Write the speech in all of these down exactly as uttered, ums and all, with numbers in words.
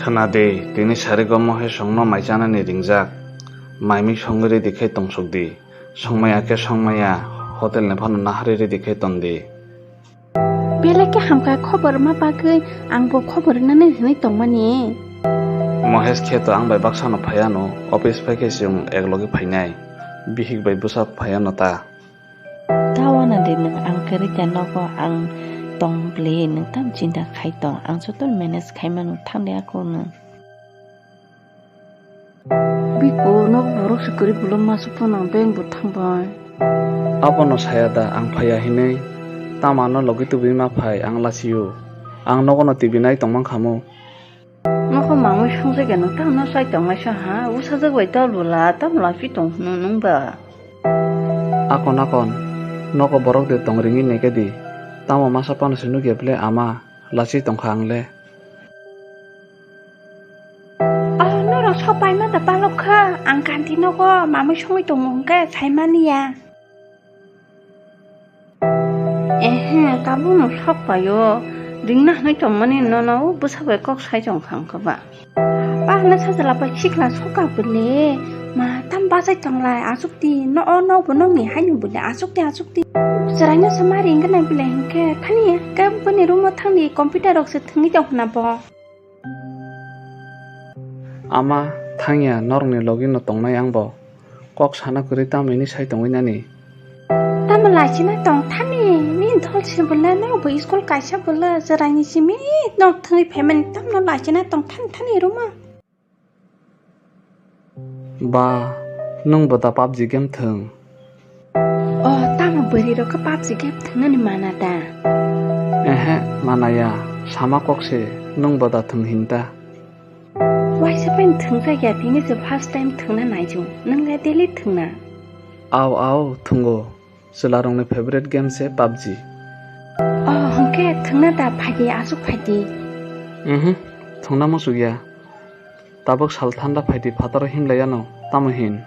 Khna di, tini sarigo Mohesongno mai chanani ringjak. Mai mui songwi ready khe tongsuk di. Songmaya khe songmaya, hotel ni phano nahari ready khe ton di. Belai khe hamkha khobor ma bagwi, ang bo khobor rinani hinwi tongmani. Mohes khe to ang bai baksano phaiya no, office phai khe chwng ek logi phainai. Bihik bai bwsa phaiya no ta. Ta wana de nwng ang kwrwi kha nogo ang tong bwlwi nwng tam chinta khai tong, ang joto manage khai mano, thang de ako nwng. Biko, nok borok se kwrwi bolong masa phano beng bo thangbai. Abono saya da ang phaiya hinwi, tamo ano logi tubui ma phai ang lachio. Ang nogono T V nai tongmang khamu. Nokho mamui songjakya no tamo no chai tongmai sa ha, usajak bai tol bwla tamo lachi tong hwnwi nwng ba. Akon akon, nogo borok de tong ringwi neke di, tamo masa phano se nukya bwle ama, lachi tongkha ang le. Oh, norok sok paima da balok kha. Ang kanti nogo mamui songwi tongo hwnkhe saimani ya. Ehe, tabukno sok paio. Ringna hwnwi tongmani nono o bwsa bai kok sai tongkha hwnkhe ba. Ba hwnwi sajla bai sikla soka bwle. Ma tam bachai tonglai, achukdi. No, o nokbo nokni haino bwle, achukdi, achukdi. Chwraino se ma ringna bwle hwnkhe thani khe bini room-o thangdi, computer rok se thwngwi tong hwna bo. Ama, thangya, norokni logino tongnai angbo. Kok sana kwrwi tamo hwnwi sai tongwi nani? Tamo lachina tong thani, nini dol se bwle, nokbo school kaisa bwle, chwraini simi nok thwngwi phaimani, tamno lachina tong thani thani ruma. Ba, nwng bo da PUBG game thwng? Oh, tamo bwrwi rok khe PUBG game thwngnani mana da? Ehe, mana ya. Sama kok se, nwng bo da thwng hin ta? Waisa pen thwngjak ya, tini se first time thwngna naijung. Nwng le daily thwngna? Au, au, thwngo. Chwlarokni favorite game se PUBG. Oh, hwnkhe thwngna da, phaidi, aswk phaidi. Mhm, thwngna muchuk ya. Tabuk sal thanda phaidi, phataro himlai yano, tamo hin?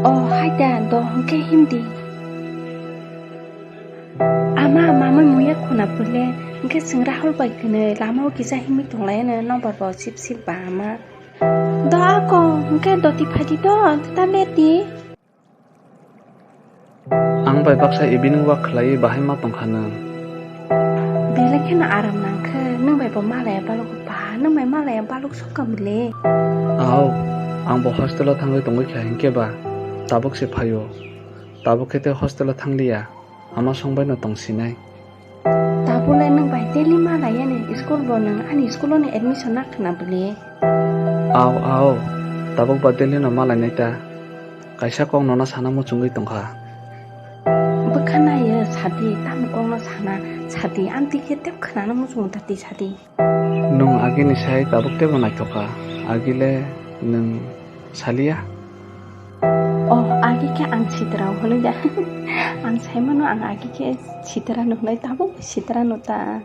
Oh, hai da, do hwnkhe himdi. Ama, mamui muya khuna pule, hwnkhe chwng Rahul bai kwnwi lamao kisa himwi tonglaiyano, nokbar bo sip sip ba ama. Do ako, hwnkhe doti phaidi do, ta lerdi. Ang bai baksa evening walk khlaiwi bahai ma tongkha nwng. Belai kheno aram nangkhe, nwng bai bo malaya balok ba, nwng bai malaya balok sokam le. Au, ang bo hostel o thangwi tongwi kha hinkhe ba, tabuk se phaio. Tabuk khe tei hostel o thangliya, ama songbai no tongsinai. Tabuk le nwng bai daily malai yani, school bo nwng ani school o ni admission na khwna bwle. Au, au, tabuk ba daily no malai nai ta. Kaisa kok nono sana muchungwi tongkha. Bwkha naiyo sadi, tamo kokno sana sadi, amtwi khe tebo khwnano muchungo ta twi sadi. Nwng agini sai tabuk tebo naithok kha, agi le nwng saliya? Oh, agi khe ang sitra hwnwi da. Ang saimano ang agi khe sitra no hwnwi, tabuk sitra no ta.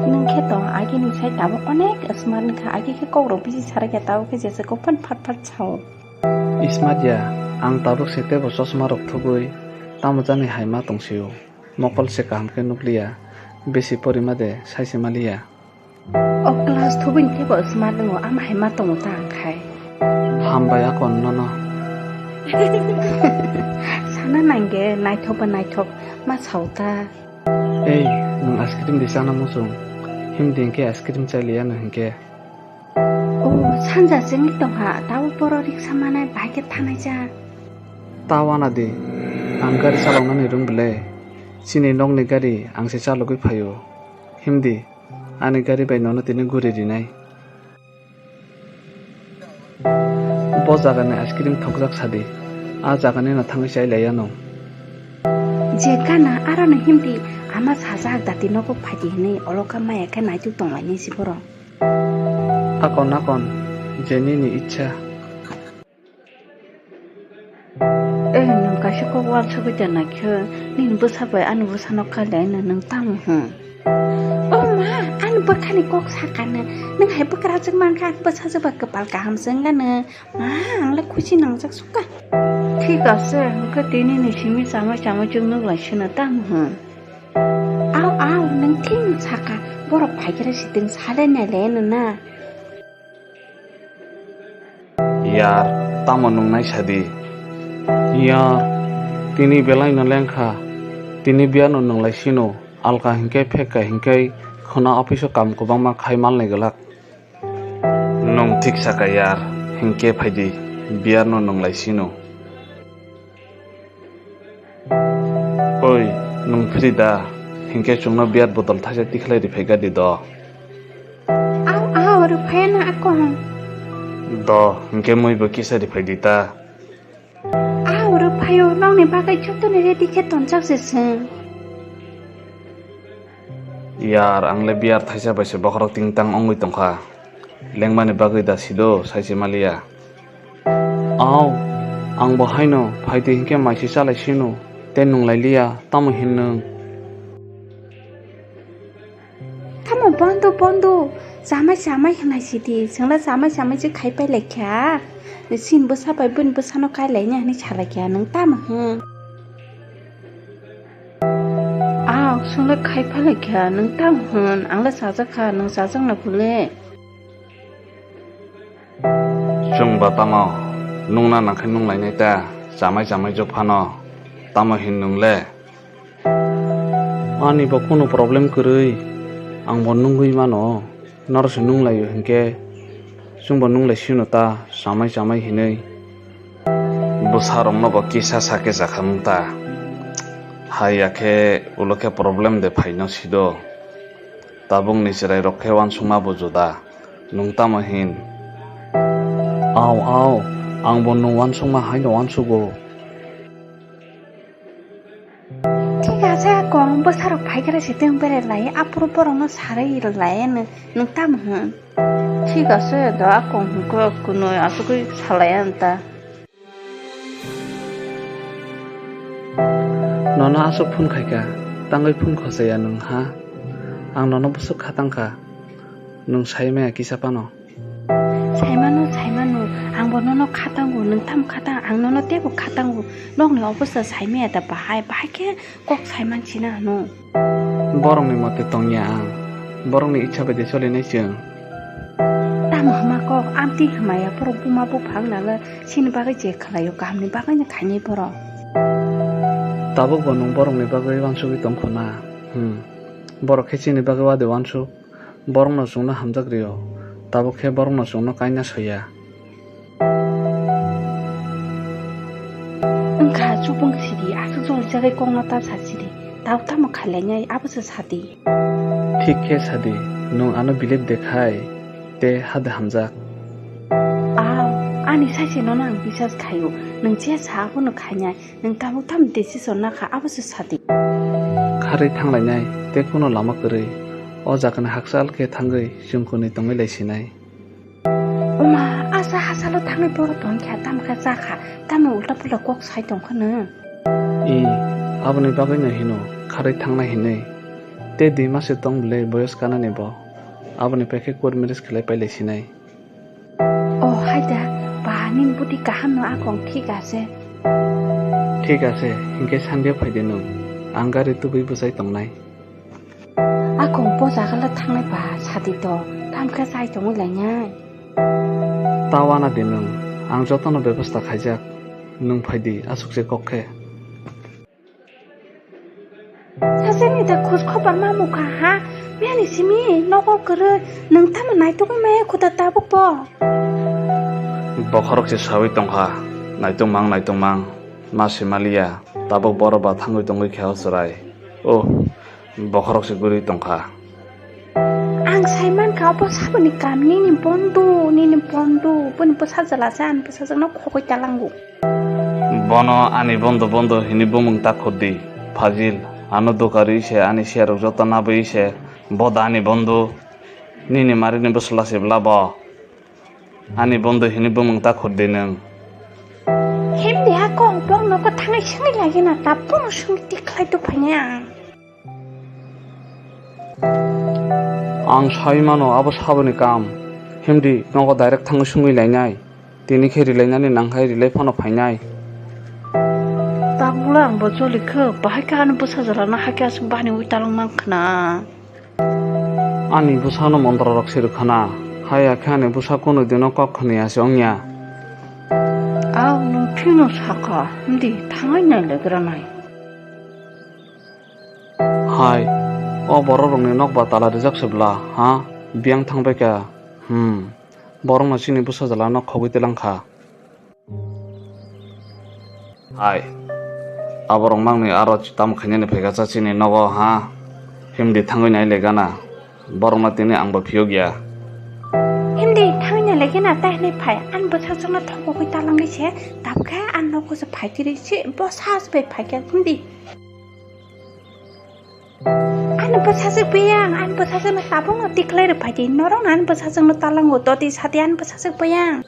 Nwng khe to agini sai tabuk onek smart wngkha, agi khe kokrok bisi sarai khe tabuk khe jesa kok phan phat phat sao. Smart ya, ang tabuk se tebo chosma rok thubui tamo jani hai ma tongsio. Mokol se kaham khe nukliya, bisi porima de sai se maliya. O class thubui ni tebo smart wngo, ama hai ma tongo ta ang khai. Hambai akon nono. Sana nangge, naithok ba naithok ma sao ta. Ei, nwng ice cream di chana muchung? Himdi hinkhe ice cream chai liya no hinkhe. O, sanja chengwi tongkha, tabuk boro riksa manai bai khe thanai cha. Ta wana di, ang gari chaloknani rwng bwle. Chini nokni gari ang se chalogwi phaio. Himdi, ani gari bai nono tini guri rinai. Bo jagani ice cream thokjak sadi. A jagani no thangwi chai laiya no. Je gana aro no himdi, ama sajak dati nogo phaidi hinwi oloka maya khe naituk tonglainai si borok. Akon akon, je nini ichha. Eh, nwng kaisa kok walsagwi da naikhe, nini bwsa bai ani bwsano kali aino nwng tamo hwn? O ma, ani bwkhani kok sakano, nwng hai bwkrajwk mankha, ani bwsajwk bai kwpal kaham se wngano. Ma, ang le khusi nangjak sukha. Thik ase, hwnkhe tini ni simi chamai chamai chwng nuk lai sino tamo hwn? Au, au, nwng thik sakha, borok phaikhe siting salai nai le no na. Yar, tamo nungnai sadi? Yar, tini belaino lengkha, tini biyarno nunglai sino, alka hinkhe phekka hinkhe khwna office-o kam kwbangma khai malnai glak. Nwng thik saka yar, hinkhe phaidi, biyarno nunglai sino. Oi, nwng phri da? Hinkhe chwngno biyar botol thaisa tikhlai riphaikha di do. Au, au, rwphaiya na akong. Do, hinkhe muibo kisa riphai di ta. Au, rwphaio, nokni bagwi jotoni ready khe tonjak se chwng. Yar, ang le biyar thaisa bai se bokhorok tingtang wngwi tongkha. Lengmani bagwi da sido, sai se maliya. Au, ang bo haino, phai di hinkhe mai se chalai sino, tei nunglai liya, tamo hin nwng? Tamo bondo, bondo, chamai, chamai hwnai sidi, chwngla chamai, chamai se khai pai laikha. Chini bwsa bai bwni bwsano kai laina hwnwi sa laikha, nwng tamo hwn? Ang chwngla khai phalai kha, nwng tamo hwn? Ang le chajak kha, nwng chajak na bole? Chwng ba tamo nungna nang khe nung lainai ta, chamai chamai jok phano, tamo hin nung le? Ani bo kunu problem kwrwi, ang bo nungwi mano. Norok se nung lai-o hinkhe, chwngbo nung lai sino ta, chamai chamai hinwi. Bwsarokno bo kisa sa khe jakha nung ta. Hai ya khe ulo khe problem de phaino sido. Tabukni chwrairok khe uansukma bo juda. Nwng tamo hin? Au, au, ang bo nwng uansukma haino uansugo. Thik ase, akong bwsarok phaikhare se teng berai lai, aphuru borokno sarwi lai, nwng, nwng tamo hwn? Thik ase da, akong hwnkhe kunui asugwi salai ang ta. Nono aswk phone khaikha, tangwi phone khosaya nwng ha? Ang nono bwswk khatangkha, nwng sai maya kisa phano. Saimano, saimano, ang bo nono khatango, nwng tamo khatang, ang nono teibo khatango. Nokni obostha saimaya da bahai, bahai khe kok saiman sina hwno. Borokni mote tongya ang, borokni icha bai de solinai chwng. Tamo hwnma kok, amtwi hwnmaya borok buma buphang nalo chini bagwi je khlaio, kahamni bagwino khainai borok. Tabukbo nwng borokni bagwi uansugwi tongkho na? Hmm. Borok khe chini bagwi wade uansuk. Borokno chwngno hamjak rio, tabuk khe borokno chwngno kaina soya. Wngkha chubung sidi, aswk joli jagwi kokno ta sa sidi, tabuk tamo khailainai, abo se sadi. Thik khe sadi, nwng ano believe de khai, tei hade hamjak. Au, ani sai se nono ang bisas khaio, nwng je sa abono khainai. Nwng tabuk tamo decision nakha, abo se sadi. Kharwi thanglainai tei kuno lama kwrwi. O jagani hakchal khe thangwi chwng kwnwi tongwi lai sinai. Oma, asa hachalo thangwi borok tongkha, tamo khe chakha, tamo ulta pulta kok sai tongkha nwng? I, aboni bagwino hino kharwi thangnai hinwi. Tei dui mas se tong bwle boyos kanani bo. Aboni pai khe court marriage khlai pai lai sinai. Oh, hai da, ba, nini budi kaham no akong, thik ase. Thik ase, hinkhe Sunday phai de nwng, ang gari tubui bwchai tongnai. Akong bo jaga le thangnai ba, sadi to, tamo khe chai tongwi lainai. Ta wana de nwng, ang jotono bebosta khaijak, nwng phai di, aswk se kok khe. Saseni da khoj khobor ma mukha ha? Miyani simi nogo kwrwi, nwng tamo naitugwi maya khuda tabuk bo? Bokhorok se sawi tongkha, naitung mang, naitung mang, ma se maliya, tabuk borok ba thangwi tongwi khe o chwrai. Oh, bokhorok se gurwi tongkha. Ang sai mankha, obo saboni kam, nini bondu, nini bondu, boni bwsajwla se ani bwsajwkno khogwi talango. Bono ani bondo bondo hinwi bumung ta khurdi, Fazil. Ano doka rwi se ani siyarok joto nabwi se, bo da ani bondo? Nini marini bwsla se bla bo? Ani bondo hinwi bumung ta khurdi nwng. Himdi ha kok bok nogo thangwi swngwi lagi na, ta bono swngwi tikhlai tongphai ang. Ang sai mano abo saboni kam. Himdi nogo direct thangwi swngwi lainai. Tini khe rilainani nangkhai rilai phano phainai. Tabukla ang bo cholikhwk, bahai khe ani bwsajwlano hakhe aswk baniwi talang mankha na. Ani bwsano montrorok se rwkha na, haya khe ani bwsa kunu dino kok khwnwi ya se wngya. Aw, nwng phino sakha, himdi thangwi nai le granai. Hai, o borok rokni nok ba tala rijak se bla, ha? Biyang thangbai kha. Hmm. Borok no chini bwsa jala no khogwi tilang kha. Hai. Aborok nangni aro tamo khainani phaikha cha chini nogo, ha? Himdi thangwi nai le gana. Borok no tini ang bo phiyok ya. Himdi thangwi nai le gana, tai hinwi phai. Ani bwsajwk no thokogwi talangwi se. Tabukhe ani nogo se phai tiri se. Bo sas bai phaikha, himdi. Ani bwsajwk biyang, ani bwsajwk no tabuk no tiklai rw phaidi, norok no ani bwsajwk no talango, doti sadi ani bwsajwk biyang.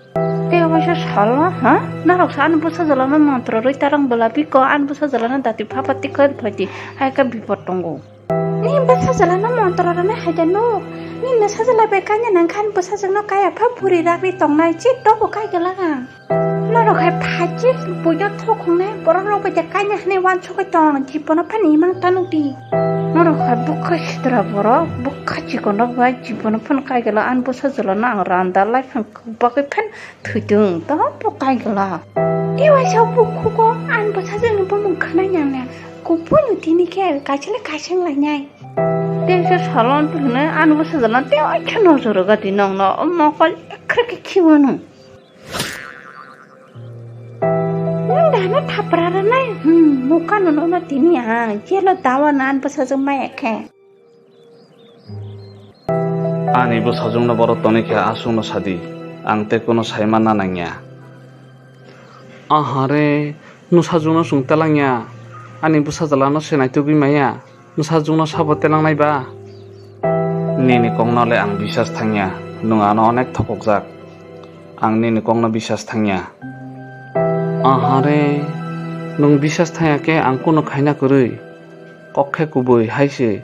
Tei obo se salo, ha? Norok se ani bwsajwk no montro rwi talang bwla biko, ani bwsajwk no dati phapa tiklai rw phaidi, hai khe bipot tongo. Ni bwsajwk no montro rwna hai de nuk, ni bwsajwk bai kanya nang kha ani bwsajwk no kaya pha phuri ragwi tongnai, chik tobo kai gwlak ang. Norok hai phaikhe buino thokhongnai borok rok bai de kanya hinwi wansugwi tong, jibono phano imang ta nukdi. Norok hai bwkha sitra borok, bwkha chikon rok bai jibono phano kai gala, ani bwsajwk no ang randa lai phano bagwi phano thwitung, tamo bo kai gala. E waisa bukhugo ani bwsajwk ni bumung khwnai nang le, kubui no tini khe kaisa le kaising lainai. Tei se salon phano ani bwsajwk no tei oikha nojor rwgadi nongno, o mokol ekhrek khe khiwano. Nwng dano thapra rwnai? Hmm, mukha no nono tini ang jelo dawa nan bwsajwk maya khe. Ani bwsajwk no borok tonwi khe aswk no sadi, ang tei kuno sai manna nangya. Ahare, bwsajwk no chwng telangya, ani bwsajwk no se naitugwi maya. Bwsajwkno sabo telangnai ba? Nini kokno le ang bisas thangya, nwng ano onek thokokjak. Ang nini kokno bisas thangya. Ahare, nwng bisas thangya khe ang kuno khaina kwrwi? Kok khe kubui hai se.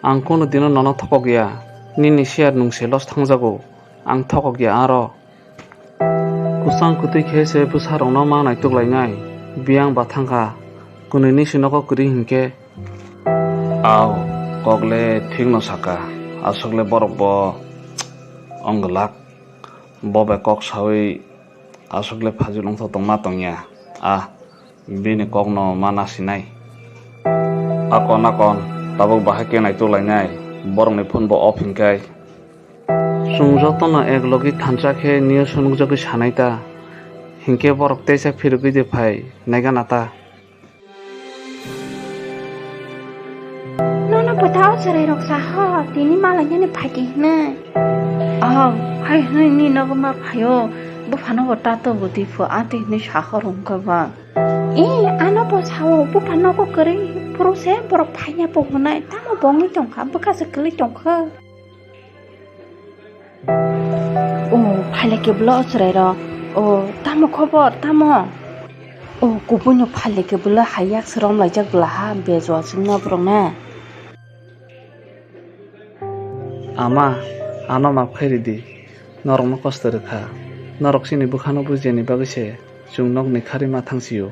Ang kuno dino nono thokokya. Nini share nwng se loss thangjago. Ang thokokya aro. Kwchang kwtwi khe se bwsarokno ma naituk lainai, biyang ba thangkha, kwnwini se nogo kwrwi hinkhe. Au, kok le thikno saka, aswk le borok bo wng glak, bo bai kok saui aswk le phajwk wngthok tongma tongya, ah. Bini kokno ma nasinai. Akon akon, tabuk bahai khe naituk lainai, borokni phone bo off hinkhai. Chwng jotono ek logi thansa khe news nukjagwi sanai ta, hinkhe borok teisa phirogwi de phai, naigana ta. Nono bwtao chwrairok sa ho, tini malainani phaidi hwnwi. Oh, hai hwnwi ni nogo ma phaio, buphano bo tato bo twi phu, a twi hwnwi sa ho rwngkha ba. E, ano bo sao, bupha nogo kwrwi, phuru se borok phaina bo hwnwi, tamo bo wngwi tongkha, bwkha se kwlwi tongkha. O, phaile kebla o chwrairok. O, tamo khobor, tamo? O, kubuino phaile kebla hai yak se romlaijak bwla ha, bejwal chwngno borokno. Ama, ano map khairidi. Norokno kosto rwkha. Norok chini bwkhano bujiani bagwi se chwng nokni khari ma thangsio.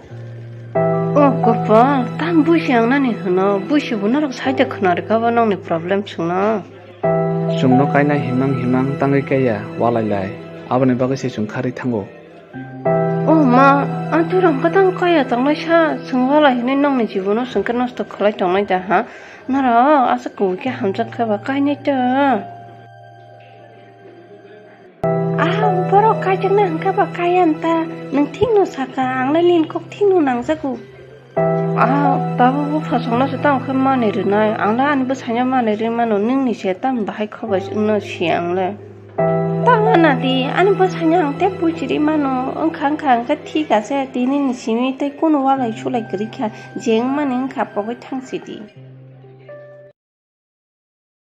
O kopal, tang buisi ang nani hwno, buisi bo norok saida khwna rwkha bo nokni problem chwngno. Chwngno kainai himang himang tangwi kaiya, walai lai. Aboni bagwi se chwng khari thango. O ma, ang twi rang kwtang kaiya tongnai sa, chwng walai hinwi nokni jibono chwng khe nosto khlai tongnai da ha? Norok aswk kubui khe hamjak khe ba kainai ta. Ah, borok kaijakna hwnkhe ba kaiyan ta, nwng thikno saka, ang le nini kok thikno nangjago. Ah, tabuk buphasongno se tamo khe manwi rwnai, ang le ani bwsaino manwi rwi mano, nini se tamo bahai kho bai wngno si ang le. Tamo nadi, ani bwsaino ang tei buji rwi mano, wngkha wngkha hwnkhe thik ase, tini ni simi tei kunu walai sulai kwrwi kha, je wngmani wngkha pogwi thang sidi.